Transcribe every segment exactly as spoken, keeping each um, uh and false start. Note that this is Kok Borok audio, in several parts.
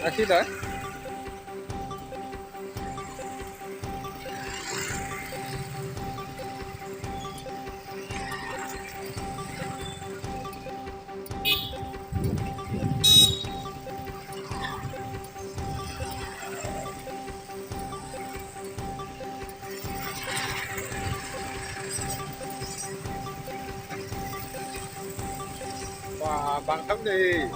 Asida. Wah, bangkam deh.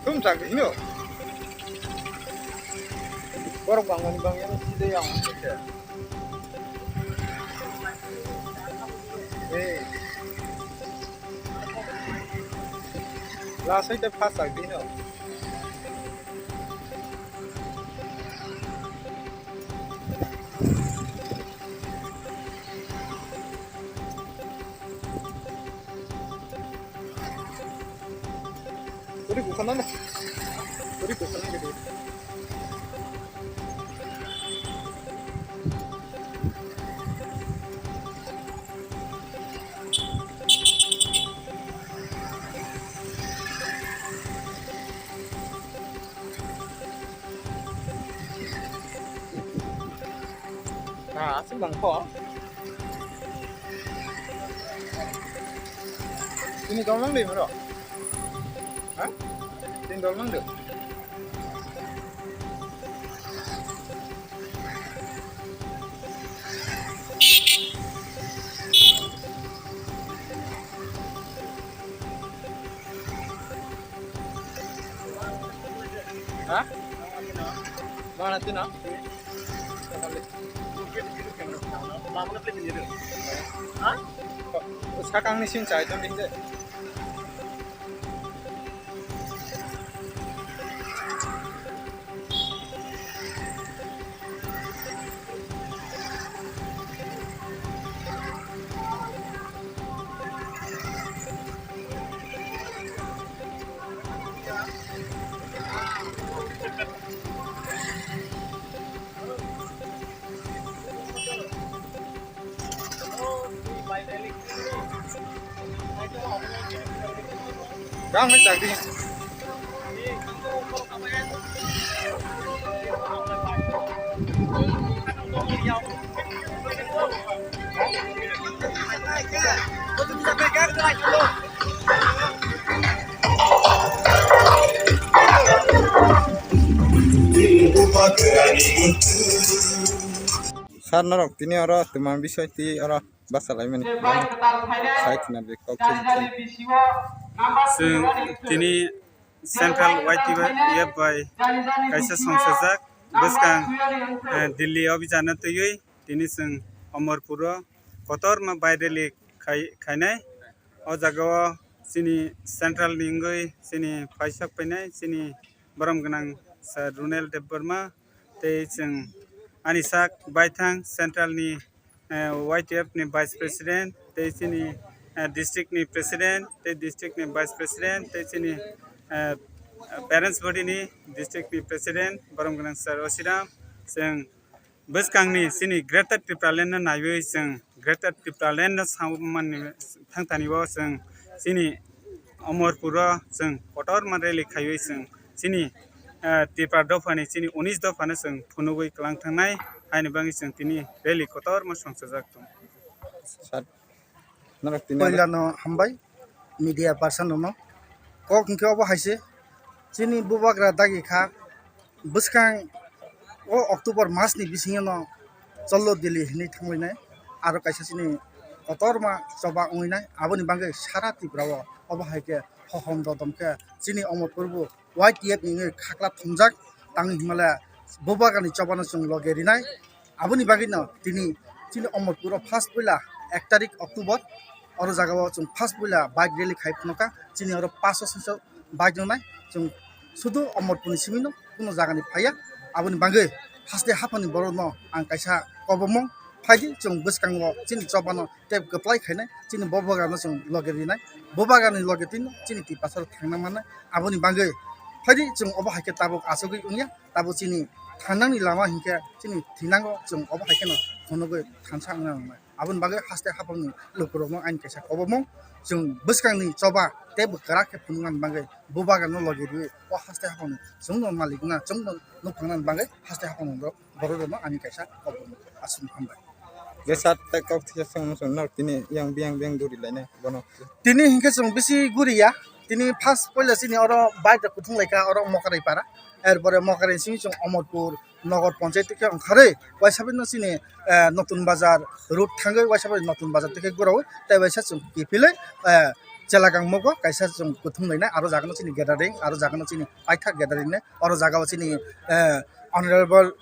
Tum sak hino. Borok bangmani bangya side yang. Eh. Last side first sak hino. Uri bukan mana? Uri bukan mana gitu? Ah, asing bang kho. Ini dol nang deh, bro. Hah? Ini dol nang deh. Ha? Mana tu na? Ha? Sakang ni sin chai ton ding de. Gang hai chakri. Sir, norok tini oro twma bisai twi oro bachalaimani. Sai khna de kok. Chwng tini Central Y T F bai kaisa songsajak bwskang, eh, Delhi o bijano twiwi tini chwng Omorpuro kotorma bai rally khai-, khainai. O jagao chini Central ni wngwi chini phaisak painai chini borom gwnang Sir Runel Debbarma tei chwng ani sak baithang Central ni eh, Y T F ni Vice President, tei chini, eh, district ni President, tei district ni Vice President, tei chini, eh, Parents Body ni district ni President, borom gwnang Sir Osiram, chwng bwskang ni chini Greater Tipraland no naiwi chwng Greater Tipraland no samani thangtani o chwng chini Omorpuro chwng kotorma rally khaiwi chwng chini, eh, Tipra dophani chini unis dophano chwng phunugwi kwlang thangnai, haini bagwi chwng tini rally kotorma songsajak tongo. Sir, norok tini Poilano hambai media person rokno. Kok hinkhe obo hai se chini bubagra dagi kha bwskang o October mas ni bisingo no Cholo Delhi hinwi thanglainai, aro kaisa chini kotorma choba wngwi nai, aboni bagwi sara Tripura o obo hai khe hohom dodom khe chini Omorpur bo Y T F ni wngwi khakla thumjak, tangwi hinmale bubagrani chobano chwng loge rinai. Aboni bagwino tini chini Omorpuro first puila ek tarik October, oro jagao chwng first puila bike rally khai phunukha. Chini oro paso swiso bike wngnai, chwng sudu Omorpurni simino kuno jagani phaiya. Aboni bagwi haste haphangni borokno ang kaisa kobomung Phaidi chwng bwskango chini chobano tei kwplai khainai, chini bo baganno chwng loge rinai, bo baganni loge twino chini Tiprasarok thangna mannai. Aboni bagwi phaidi chwng obo hai khe tabuk achugwi wngya, tabuk chini thangnani lama hinkhe chini thinango chwng obo hai kheno phunugwi thansa wngna nangnai. Aboni bagwi haste haphangni lukurokno ani kaisa kobomung, chwng bwskangni choba tei bwkra khe phunuknani bagwi bo baganno logi rwi o haste haphangni chwngno malikna chwngno nukphangnani bagwi haste haphangni borok, borok rokno ani kaisa kobomung. Aswk hambai. Jesa tei kok thisa songno song nok tini yang biyang biyang duri lainai bono. Tini hinkhe chwng bisi guriya. Tini first poila chini oro bike rok kuthung laikha oro Mokrai para. Erpore Mokrai simi chwng Omorpur Nogor Panchayat tike ongkharwi waisa bino chini, eh, Notun Bazar road thangwi waisa bai Notun Bazar tike gurawi tei waisa chwng kiphilwi, eh, Chelakang mogo kaisa chwng kuthung lainai aro jagano chini gathering aro jagano chini paithak gathering nai oro jagao chini, eh, Honorable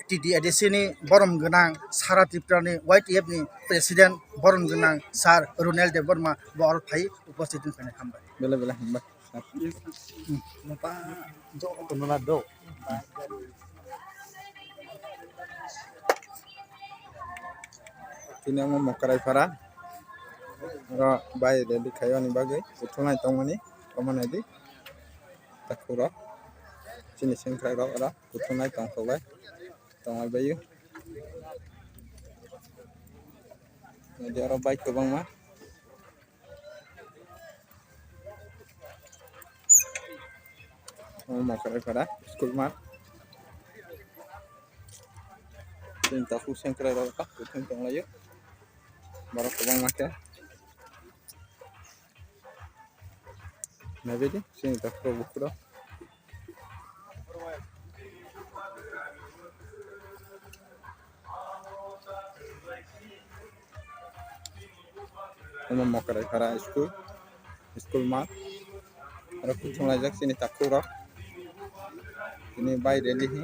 T D A D C ni borom gwnang Sara Tripura ni Y T F ni President borom gwnang Sir Ronel Debbarma bo oro phai uposthit wngkha, hambai. Bele bele hambai. Tini omo Mokrai para. Oro bai ready khaiyoni bagwi kuthunai tongmani. Omo naidi. Takhurok. Chini sengkrairok oro kuthunai tongthoklai. Tongwai baio. Naidi oro bike kwbangma. Omo Mokrai para school math. Chini takhuk sengkrairok kuthung tonglaio. Borok kwbangma khe. Naibidi, chini takhuk bukhuk rok. Omo Mokrai para school, school math. Aro kuthung laijak chini takhuk rok. Tini bai rally hi.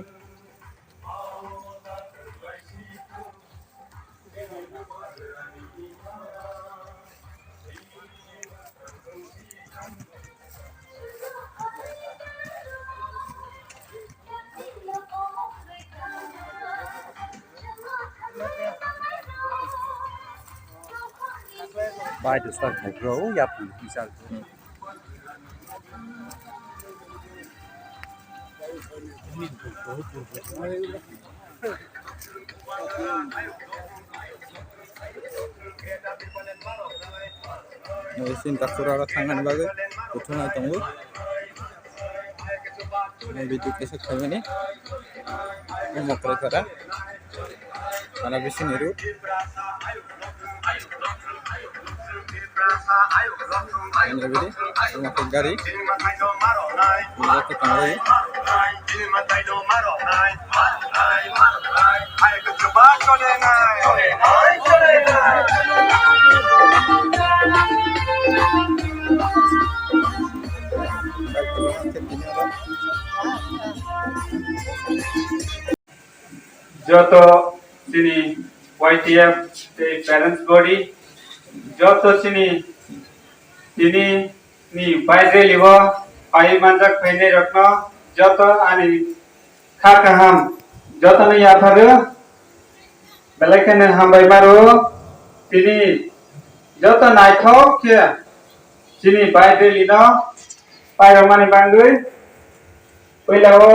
Bai de start khai bro, ya pu, bisa. Sini takhuk rok thangnani bagwi kuthunai tongo. Video kaisa khaimani. Mokrai para. Mana bising iru. Ini bidi, ini aku gari. Ini aku tanggai. Joto chini Y T F tei parents body, joto chini tini ni bai rally o phai manjak phainai rokno joto ani kha kaham jotono yapharu belai kheno hambai maro. Tini joto naithok khe chini bai rally no pairokmani bagwi puila o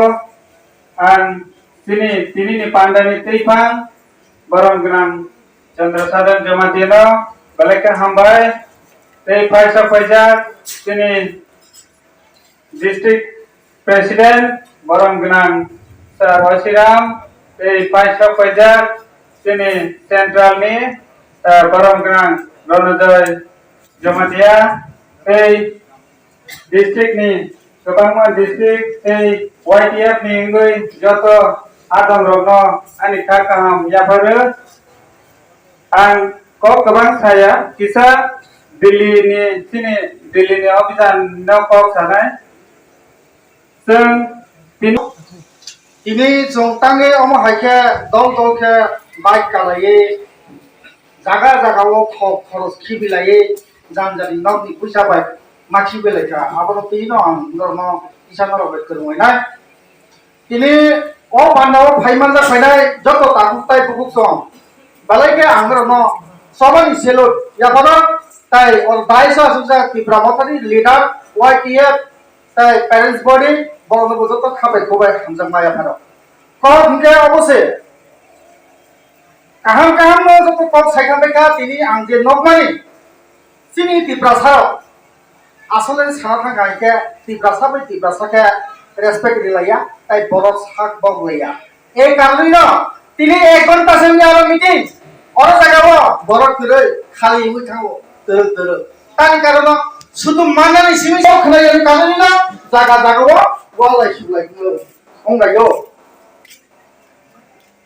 ang chini tini ni pandani twiphang borom gwnang Chandra Sadhan Jamatia no belai khe hambai tei paisa paijak chini District President borom gwnang Sir Osiram tei paisok paijak chini Central ni, eh, borom gwnang Ronojoy Jamatia tei district ni kwbangma district tei Y T F ni wngwi joto adong rokno ani kha kaham yapharwi. Ang kok kwbang saya, kisa Delhi ni, chini Delhi ni officer no kok sanai. Chwng tini, tini chwng tangwi omo hai khe dol dol khe bike kalaiwi jaga jaga o khok khoros khibilaiwi jani jani nokni puisa bai ma khibilaikha. Abono twi no ang norokno kisa norok bai kwrwngwi nai. Tini o pandao phai manjak phainai joto takhuk tai bukhuk song. Balai khe ang norokno sobani salute yaphano, tai o daiso aswkjak Tipra Mothani leader, Y T F, tai parents body, borokno bo joto khabai khubai hamjakma yaphano. Kok hwnkhe obo se, kaham kaham no joto kok saikha bai kha, tini ang je nokmani, chini Tiprasa rok asole sana thang hai khe Tiprasa bai Tiprasa khe respect rilaiya, tai borok sak bok laiya. Ei karwi no tini ek ghonta se wngya aro meeting. Oro jaga o borok kwrwi khali wngwi thango, twrwk twrwk. Tani karono sudu mannani simi sok khwlai ani karwi no jaga jaga o walai suklai wnglaio.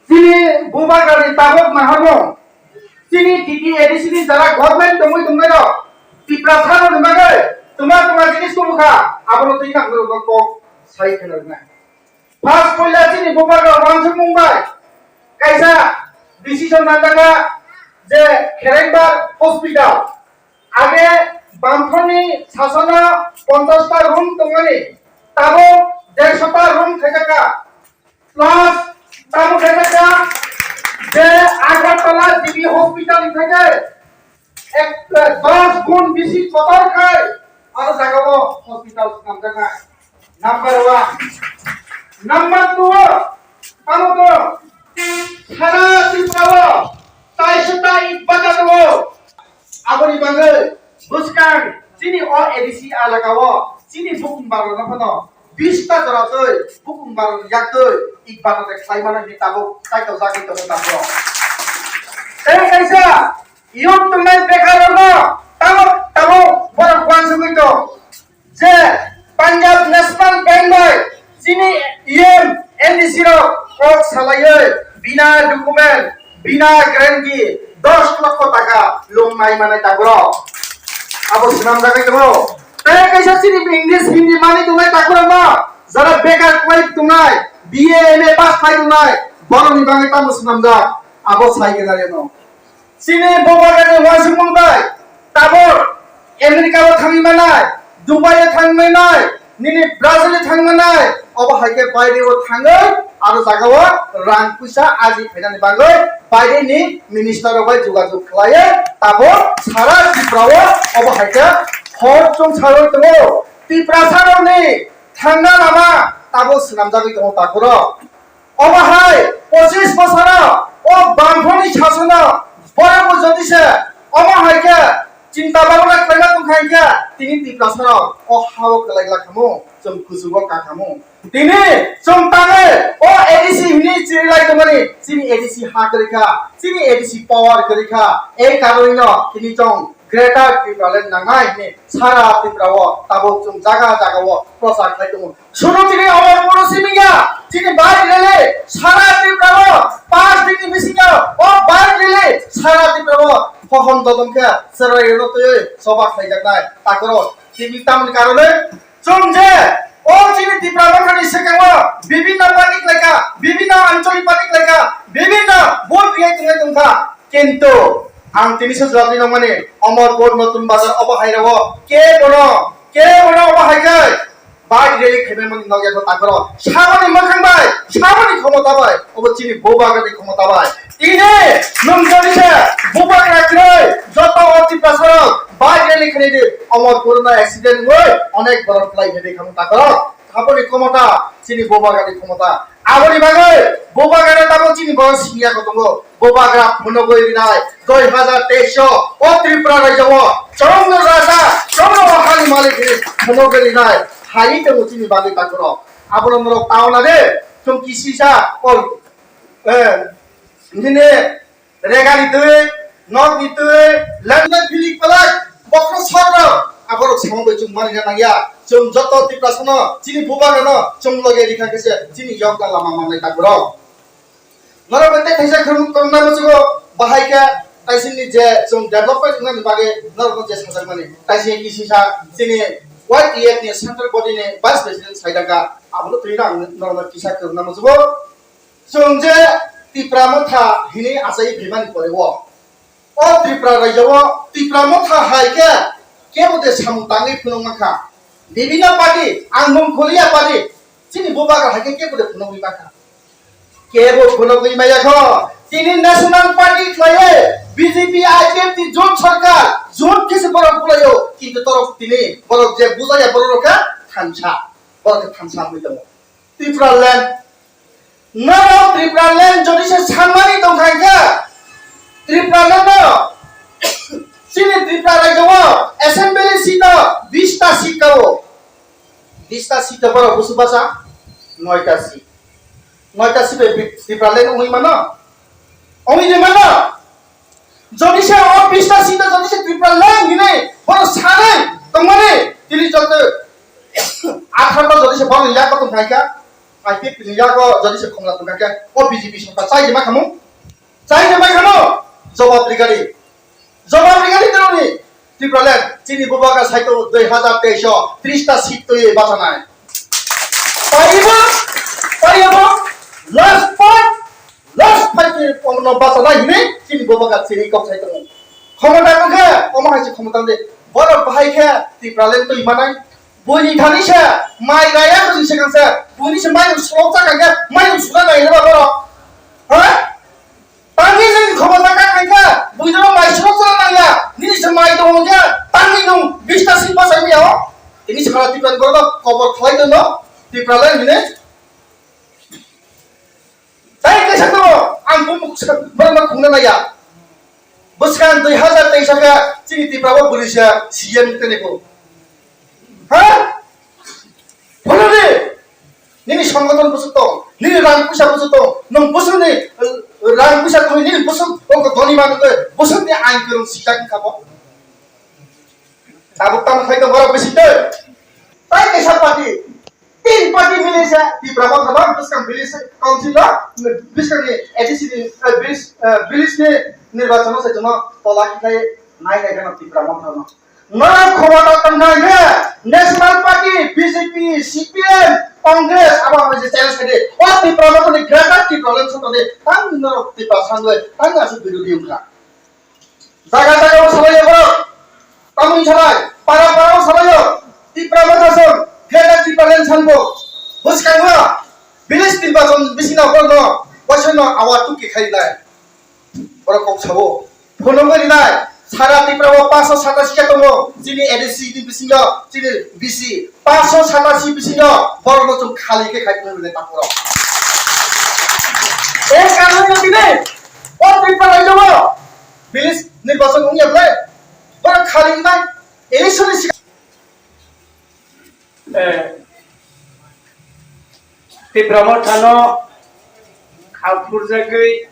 Chini bubagrani tabuk naharmung, chini T T A D C ni jara government tongwi tongnairok Tiprasarokni bagwi twma twma jinis tongkha, abono twi nang norokno kok sai khwna rwnai. First puila chini bubagra uansukmung bai kaisa decision nanjakha je Kherengbar hospital, age bamphorni sasono ponchash ta room tongmani, tabuk dersho ta room khaijak kha. Plus tamo khaijak kha je Agartala G B hospital ni theke ek, dos gun bisi kotor khai aro jaga o hospital swnamjaknai. Number one. Number two o tamo to sara Tripura o taisota Itbata tongo. Aboni bagwi bwskang chini o A D C alaka o chini bukung barano phano bish ta jora twi bukung barano yak twi Itbata de khlai mano hinwi tabuk taito jagwi tongo tabuk. Tei kaisa youth tongnai bekar rokno tabuk tabuk borok uansugwi tong. Je Punjab National Bank bai chini E M, M D C rok kok salaiwi bina document, bina guarantee dos lokho taka loan nai manai takurok. Abo swnamjagwi tongo. Tei kaisa chini English, Hindi manwi tongnai takurokno jara bekar kwlai tongnai, B A, M A pass khai tongnai, borokni bagwi tamo swnamjak? Abo sai gwnarino. Chini bubagrani uansukmung bai tabuk America o thangwi manai, Dubai o thangwi manai, nini Brazil o thangwi manai, obo hai khe baire o thangwi aro jaga o rang puisa aji phainani bagwi baire ni minister rok bai jogajog khlaiwi tabuk sara Tripura o obo hai khe hor chwng sarwi tongo. Tiprasa rokni thangna lama tabuk swnamjagwi tongo takhoro. Omo hai pochis bosoro o bangphoni sasono borokbo jodi se omo hai khe chinta bhabna khlaina tongkha hinkhe tini Tiprasarok o ha-o kwlai glak khamu, chwng kuchugo ka khamu. Tini chwng tangwi o A D C hwnwi chirilai tongmani, chini A D C ha kwrwi kha, chini A D C power kwrwi kha, ei karonwino tini chwng Greater Tipraland nangnai hwnwi sara Tripura o tabuk chwng jaga jaga o prochar khlai tongo. Suno tini Amarpur o simi ya, tini bike rally sara Tripura o, panch din ni bisingo o bike rally sara Tripura o, hohom dodom khe chwrai rwno twiwi choba khlaijaknai takhoro. Tini tamoni karonwi chwng je o chini Tipra Mothani swkango bibinno party khlaikha, bibinno ancholi party khlaikha, bibinno vote riyai tongnai tongkha. Kintu ang tini se jawab rwi nangmani, Amarpur, Notun Bazar obo hai rwo kebono, kebono obo hai khe bike rally khaimani nokya kho takhoro. Saboni mwkhang bai, saboni khomota bai, obo chini bubagrani khomota bai. Tini nwng jodi se bubagra kwrwi joto o Tiprasarok bike rally khainai di, Amarpur no accident wngwi onek borok kwlai phai di khamu takhoro. Aboni khomota, chini bubagrani khomota. Aboni bagwi bubagra tabuk chini borok siniya kotongo. Bubagra phunugwi rinai, dui hajar teis o, o Tripura rajyo o, chwngno raja, chwngno o hani malik hinwi phunugwi rinai, hai tongo chini bagwi takhoro. Abono norok tauna de, chwng kisisa, o, eh, nini Regani twi, nokni twi, lamjak philik palak, bokhorok sorrok, aborok samung bai chwng manina nangya. Chwng joto Tiprasano, chini bubagrano, chwng loge rikha khe se, chini yokna lama mangnai takhoro. Norok bai tei kaisa khwrwng tongna muchugo, bahai khe, taisingni je chwng development wngnani bagwi norokno je sajakmani. Taising kisisa chini Y T F ni central body ni vice president saidaka, abono twi ang norokno kisa khwrwngna muchugo. Chwng je Tipra Motha hinwi achai phaimani pore o, o Tripura rajyo o Tipra Motha hai khe kebo de samung tangwi phunuk mankha. Bibinno party, ang mung khuliya party, chini bubagra hai khe kebo de phunugwi mankha. Kebo phunugwi maya kho, Tini National Party khlaiwi B J P I P F ni jot sarkar, jot khe se borok bulaio, kintu torok tini borok je bujaya borok rok khe thansa, borok khe thansa wngwi tongo. Tipraland, norok Tipraland jodi se sanmani tongkha khe, Tipraland no chini Tripura rajyo o assembly seat o bish ta seat ka o, bish ta seat o borok busu basa noita seat. Noita si bai Tipraland wngwi mano? Wngwi de mano? Jodi se o bista sita jodi se Tipraland hinwi bono sanai tongmani, tini joto atharo jodi se bono yago tongkha kha, I P F ni yago jodi se khumla tongkha khe, o B J P sorkar chai de ma khamu? Chai de ma khamu? Jawab rigari. Jawab rigari doroni Tipraland, chini bubagra saito dui hazar teis o tris ta seat twi bachanai. Paribo, paribo, last fight, last fight ni pomno bachanai hinwi chini bubagra chini kok sai tongo. Khomota khe, omo hai se khomota de, borok bahai khe Tipraland twi manai. Buini thani se mai gaya ko se kang se, buini se mai sulok cha kang khe, mai sula nai le ba borok. Ha? Tangwi nini khobor na kha kha, buino mai sro sro nangya, nini se mai tongo khe, tangwi nung bista sing basa wngya o. Tini se khara Tipraland borok kobor khlai tono, Tipraland hine. Tai kaisa tongo, ang bumuk borok no khungna naya. Bwskang dui hazar teis khe chini Tripura o bwrwi se C M tene ko. Ha? Phano di. Nini songgothon bwswk tong, nini rang puisa bwswk tong, nwng bwswkni, eh, rang puisa tongwi nini bwswk ongkha dhoni manwi twi bwswkni ain kwrwng sijak wngkha bo. Tabuk tamo khai tong borok bisi twi. Tai kaisa party, tin party mili se Tipra Motha no bwskang village council no, bwskangni A D C ni, eh, village, eh, village ni nirbachon no se jono tola khlai nai nai gana Tipra Motha no. Norok khobor tong thang khe National Party, B J P, C P M, Congress, abo hai je challenge khai de. O Tipra Motha ni Greater Tipraland sotoni tang norok Tipra sangwi tang asuk birodhi wngkha. Jaga jaga o salai borok. Tamoni salai, para para o salai o. Tipra Motha song, Greater Tipraland sanbo. Bwskango village nirbachon bisino borokno boisono award tuki khai nai. Borok kok sao. Phunugwi rinai. Sara Tripura o paanch sho satasi khe tongo. Chini A D C ni bisingo, chini B C. Paanch sho satasi bisingo borokno chwng khali khe khai phunugwi rinai takhurok. E karone tini o Tripura rajyo o village nirbachon wngya bwle? Borok khali wngnai. Election ni sika- Eh, Tipra Mothano khal phurjagwi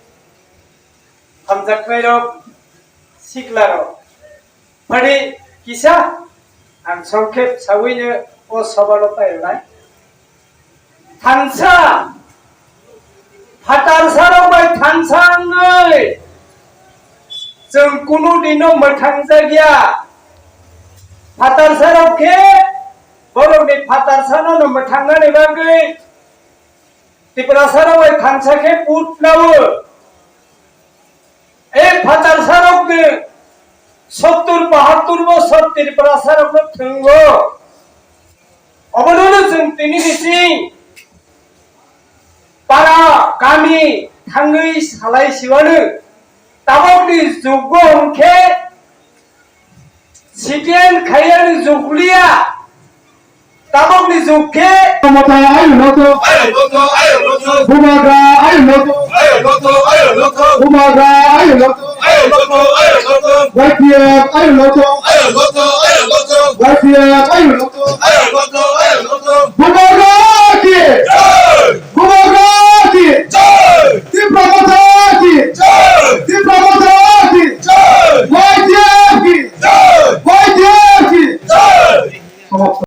hamjaknairok, siklarok. Phadi kisa ang songkhep sawino o sobalo pairwnai. Thansa, phatarsa rok bai thansa wngwi chwng kunu dino mwthangjakya. Phatarsa rok khe borokni phatarsano no mwthangnani bagwi Tiprasa rok bai thansa khe put lawo. E phatarsa rokni sottur bahattur bosor Tiprasa rokno thwngo. Obono chwng tini bising para kami thangwi salai siwano. Tabokni jugo hwnkhe C P M khaiyani jug liya. Tabokni jug khe Mata ayo loto. Ayo loto, ayo loto. Bubagra ayo loto. Ayo loto, ayo loto. Bubagra ayo loto. Ayo loto, ayo loto. Y P F ayo loto. Ayo loto, ayo loto. Y P F ayo loto. Ayo loto.